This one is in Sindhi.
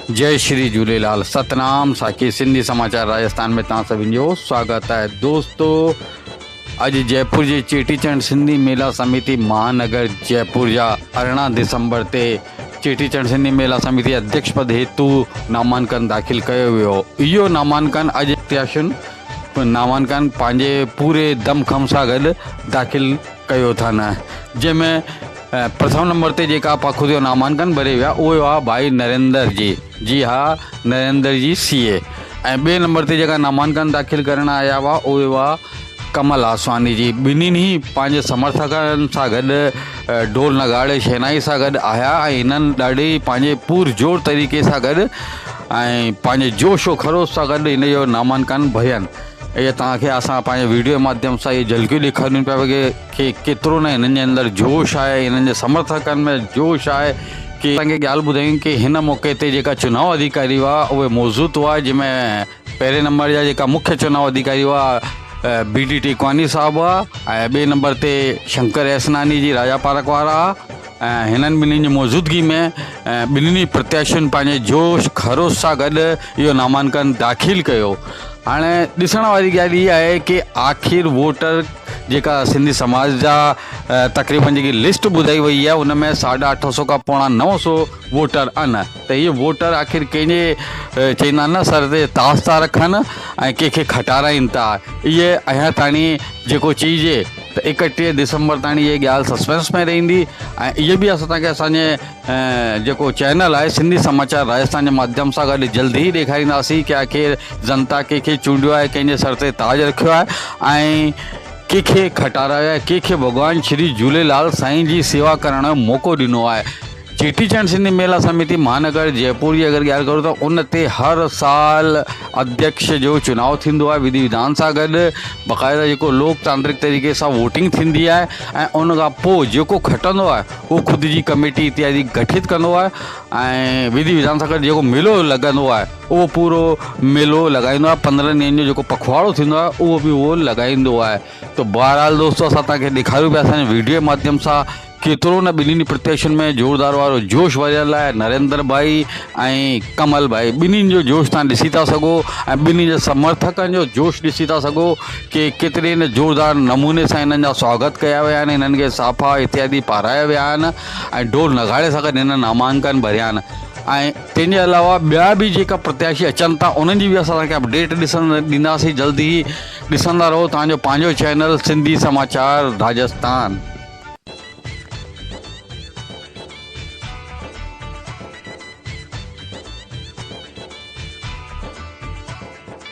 جئي شري جهوليلال ستنام ساکي سنڌي سماچار راجستان ۾ توهان سڀني جو سواگت آهي دوستو اڄ جئپور جي چيٽي چنڊ سنڌي ميلا سميتي مهانگر جئپور جا 18 ڊسمبر تي چيٽي چنڊ سنڌي ميلا سميتي اڌيڪش پد هيتو نامانڪن داخل ڪيو ويو اهو نامانڪن اڄ پرتياشين نامانڪن پنهنجي پوري دم خم سان گڏ داخل ڪيو اٿن جنهن ۾ پرٿم نمبر تي جيڪا پاکو جو نامانڪن ڀري ويا اهي هئا ڀائي نريندر جي جي ها نريندر جي سي اي ۽ ٻئي نمبر تي جيڪا نامانڪن داخل ڪرڻ آيا هئا اهي هئا ڪمل آسواني جي ٻنهين ئي پنهنجي سمرٿڪن سان گڏ ڍول نگاڙي شهنائي سان گڏ آيا ۽ هنن ڏاڍي پنهنجي پور زور طريقي سان گڏ ۽ پنهنجي جوش و خروش سان گڏ هن جو نامانڪن ڀرين اهي توهان کي اسان پنهنجي ويڊيو جي ماڌيم سان اهي جهلڪيون ڏيکاريون پيا ڪي ڪيترو نه هنن جي اندر جوش آهي هنن جي سمرٿڪن ۾ جوش آهي ڪي توهان کي ڳالهه ٻڌايون ڪي هن موقعي تي جيڪا چناء اڌيڪاري هئا اهي موجود هئا جنهن ۾ پهرين نمبر جا جيڪا مکيه چناء اڌيڪاري هئا بي ڊي ٽيڪواني صاحب هئا ۽ ٻئي نمبر تي شنڪر ايسناني جي راجا پارڪ وارا هئا ۽ هنن ٻنهي جي موجودگي ۾ ٻنهي پرتياشين پنهنجي جوش خروش سان گڏ اهو نامانڪن داخل ڪيو. هاڻي ڏسڻ واري ڳالهه اها آهي ڪي آخر ووٽر جيڪا سنڌي سماج جا تقريبن جيڪي لسٽ ٻڌائي وئي آهي ان ۾ ساڍا اٺ سو کان پوڻا 900 ووٽر آهن ته اهي ووٽر آخر ڪنهن جي چئيندا آهن نه سر تي تاس ٿا رکن ۽ ڪنهن کي کٽارائين ٿا اهي اڃا تاڻي جيڪو چئجي ته 31 ڊسمبر تاڻي اهي ڳالهه سسپينس ۾ رهندي ۽ اهي به اسان توهان کي اسان جي جيڪو چينل آهي سنڌي سماچار راجستان جي ماڌيم سان گڏ جلد ئي ڏيکارينداسين ڪي آخر جنتا ڪنهن کي چونڊيو آهي ڪنهن جي سر تي تاج رکيو آهي ۽ ڪنهن کي کٽارايو آهي ڪنهن کي ڀڳوان شري جهوليلال سائين جي سيوا ڪرڻ جو موقعو ڏنو آهي چيٽي چنڊ سنڌي ميلا سميتي مهانگر جئپور جي اگر ڳالهه ڪرون ته ان تي هر سال اڌيڪش جو چناء ٿيندو آهي وڌي وڌان سان گڏ باقاعده جيڪو لوڪ تانترڪ طريقي سان ووٽنگ ٿيندي آهي ۽ ان کان پوء جيڪو کٽندو آهي اهو خود جي ڪميٽي اتيادي گٺت ڪندو آهي ۽ وڌي وڌان سان گڏ جيڪو ميلو لڳندو آهي اهو پورو ميلو لڳائيندو آهي 15 ڏينهن جو جيڪو پکواڙو ٿيندو آهي اهو به اهو لڳائيندو آهي ته بهرحال دوستو اسان توهان کي ڏيکاريون پيا اسان جي ويڊيو جي ماڌيم سان ڪيترو نه ٻنهي پرتيشن ۾ زوردار وارو جوش ڀريل آهي نريندر ڀائي ۽ ڪمل ڀائي ٻنهي جو جوش تان ڏسي ٿا سگهو ۽ ٻنهي جي سمرٿڪن جو جوش ڏسي ٿا سگهو ڪي ڪيتري نه زوردار نموني سان هنن جا سواگت ڪيا ويا آهن هنن کي صافا اتيادي پارايا ويا آهن ۽ ڍول نغاڙي سان گڏ هنن نامانڪن ڀريا آهن ۽ تنهن جي علاوه ٻيا به جيڪا پرتياشي اچن ٿا انهن جي به اسان توهان کي اپڊيٽ ڏسن ڏينداسين جلد ئي ڏسندا رهو توهان جو پنهنجو چينل سنڌي سماچار راجستان.